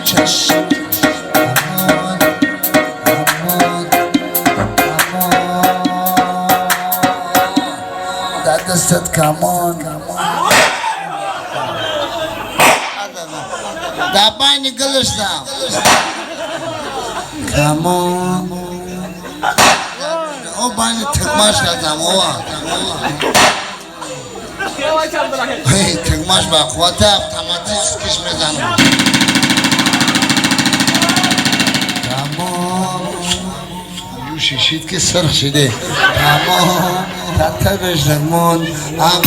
Чашм. Амон, амон, амон. Дар дастат камон. Дар байни гулиштам. Камон. О, байни тикмаш кардам, ова. Тикмаш ба қуввати автоматическиш мезанам. Камон. Юшишид ки сирх шиде. Камон. Татабеш мон. Амон.